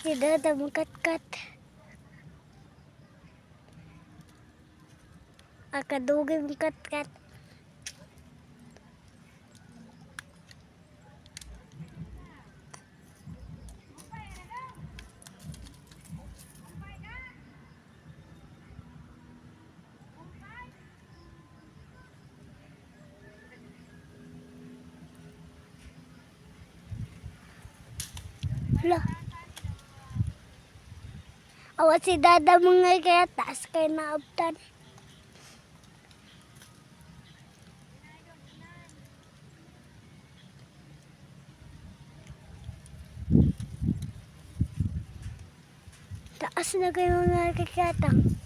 Si Dada magkatkat. Akadugay magkatkat. Hala. Awa si Dada mga kaya taas kay naabtan. Taas na kayo mga kakatang.